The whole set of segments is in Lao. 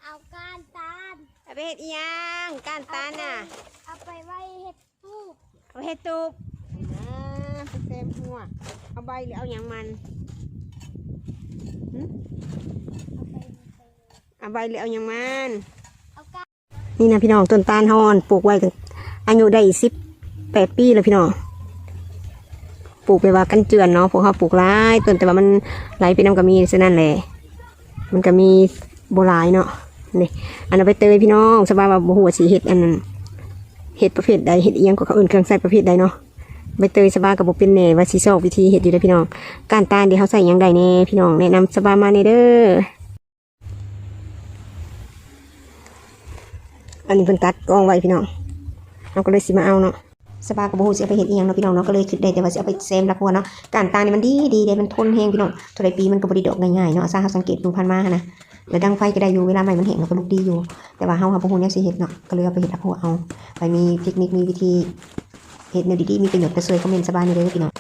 ເອົາກ້ານຕານ ເອົາໄປເຮັດອີ່ຫຍັງ? ກ້ານຕານນະ ເອົາໄປໄວ້ເຮັດຕູບ ເອົາໄປເຮັດຕູບ ອ່າ ໄປແຊມຫົວ. ເອົາໃບຫຼືເອົາຫຍັງມັນ? ຫຶ? ເອົາໃບຫຼືເອົາຫຍັງມັນ? ເອົາກ້ານ. ນີ້ນະພີ່ນ້ອງ ຕົ້ນຕານເຮົາ ອັນ ປູກໄວ້ຕັ້ງ ອາຍຸໄດ້ສິບແປດປີແລ້ວພີ່ນ້ອງ. ປູກແບບວ່າກັນເຈື່ອນເນາະ ພວກເຮົາປູກຫຼາຍຕົ້ນ ແຕ່ວ່າມັນໄຫຼໄປນຳກະມີ ສະນັ້ນແຫຼະ ມັນກະມີບໍ່ຫຼາຍເນາະ. ນີ້ ອັນ ເອົາໃບເຕີຍພີ່ນ້ອງ ສະບາຍວ່າບໍ່ຮູ້ວ່າຊິເຮັດ ອັນ ເຮັດປະເພດໃດ ເຮັດອີ່ຫຍັງກໍເຂົາເອີ້ນເຄື່ອງໃຊ້ປະເພດໃດເນາະ. ໃບເຕີຍສະບາຍກໍບໍ່ເປັນແດ່ ວ່າຊິຊອກວິທີເຮັດຢູ່ເດ້ພີ່ນ້ອງ. ກ້ານຕານເດ ເຮົາໃຊ້ຫຍັງໄດ້ແດ່ພີ່ນ້ອງ ແນະນຳສະບາຍມາແດ່ເດີ. ອັນນີ້ເພິ່ນຕັດກອງໄວ້ພີ່ນ້ອງ ເຮົາກໍເລີຍຊິມາເອົາເນາະ. ສະບາກໍບໍ່ຮູ້ຊິເອົາໄປເຮັດອີ່ຫຍັງເນາະພີ່ນ້ອງເນາະ ກໍເລີຍຄິດໄດ້ແຕ່ວ່າຊິເອົາໄປແຊມຫຼັກຫົວເນາະ. ກ້ານຕານນີ້ມັນດີໆເດ້ ມັນທົນແຮງພີ່ນ້ອງ ເທົ່າໃດປີມັນກໍບໍ່ໄດ້ດອກງ່າຍໆເນາະ. ຊາເຮົາສັງເກດເບິ່ງຜ່ານມາຫັ້ນນະ ແລ້ວດັງໄຟກໍໄດ້ຢູ່ ເວລາໄມ້ມັນແຫ້ງແລ້ວກໍລຸກດີຢູ່ ແຕ່ວ່າເຮົາຫາບໍ່ຮູ້ແນວຊິເຮັດເນາະ ກໍເລີຍເອົາໄປເຮັດຫຼັກຫົວເອົາ. ໃຜມີເທັກນິກ ມີວິທີເຮັດແນວດີໆ ມີປະໂຫຍດ ກໍຊ່ວຍຄອມເມັນສະບາຍແດ່ເດີພີ່ນ້ອງ.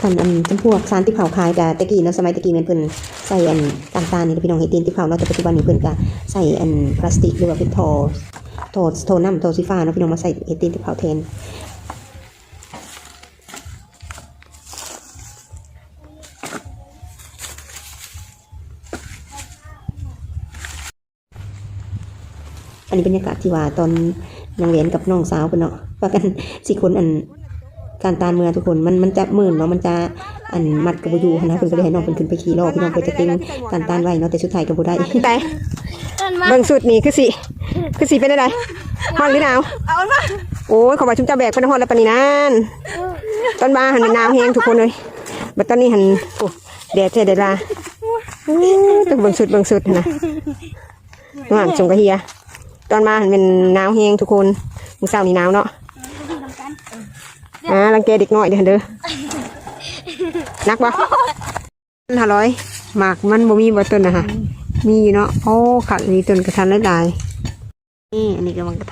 ຄັນ ອັນ ຈຳພວກສານຕິບເຜົາຂາຍກະແຕ່ກີ້ເນາະ ສະໄໝແຕ່ກີ້ແມ່ນເພິ່ນໃສ່ ອັນ ກ້ານຕານນີ້ແຫຼະພີ່ນ້ອງ ເຮັດຕີນຕິບເຜົາເນາະ. ແຕ່ປັດຈຸບັນນີ້ເພິ່ນກະໃສ່ ອັນ ພລາສຕິກ ຫຼືວ່າເປັນທໍ່ ທໍ່ ທໍ່ນ້ຳ ທໍ່ສີຟ້າເນາະພີ່ນ້ອງ ມາໃສ່ເຮັດຕີນຕິບເຜົາແທນ. ອັນນີ້ບັນຍາກາດທີ່ວ່າຕອນນາງແຫວນກັບນ້ອງສາວເພິ່ນເນາະ ພາກັນຊິຂົນ ອັນ ກ້ານຕານເມືອທຸກຄົນ ມັນ ມັນຈະມື່ນເນາະ ມັນຈະ ອັນ ມັດກໍບໍ່ຢູ່ຫັ້ນນະ. ເພິ່ນກໍເລີຍໃຫ້ນ້ອງເພິ່ນຂຶ້ນໄປຂີ່ລໍ້ພີ່ນ້ອງ ເພື່ອຈະເຕັງກ້ານຕານໄວ້ເນາະ ແຕ່ສຸດທ້າຍກໍບໍ່ໄດ້. ເບິ່ງຊຸດນີ້ຄືຊິ ຄືຊິເປັນແນວໃດ? ຮ້ອນຫຼືໜາວ? ໂອ້ຍ ເຂົາວ່າຊຸມເຈົ້າແບກໄປຮອດແລ້ວປານນີ້ນັ້ນ. ຕອນມາຫັ້ນໜາວແຮງທຸກຄົນເອີຍ ບັດຕອນນີ້ຫັ້ນ ໂອ້ ແດດແທ້ແດດວ່າ. ໂອ້ ຕ້ອງເບິ່ງຊຸດ ເບິ່ງຊຸດຫັ້ນນະ. ນ້ຳຊົງກະເຮຍ ຕອນມາຫັ້ນແມ່ນໜາວແຮງທຸກຄົນ ມື້ເຊົ້ານີ້ໜາວເນາະ. ອ່າ ລັງແກເດັກນ້ອຍເດີຫັ້ນເດີ. ໜັກບໍ່? ຫ້າຮ້ອຍ ໝາກມັນບໍ່ມີບໍ່ຕົ້ນນະຫະ? ມີຢູ່ເນາະ. ໂອ້ ຄັກອີ່ຫຼີ ຕົ້ນກະທັນຫຼາຍໆ. ນີ້ ອັນນີ້ກະໝາກກະທັນ.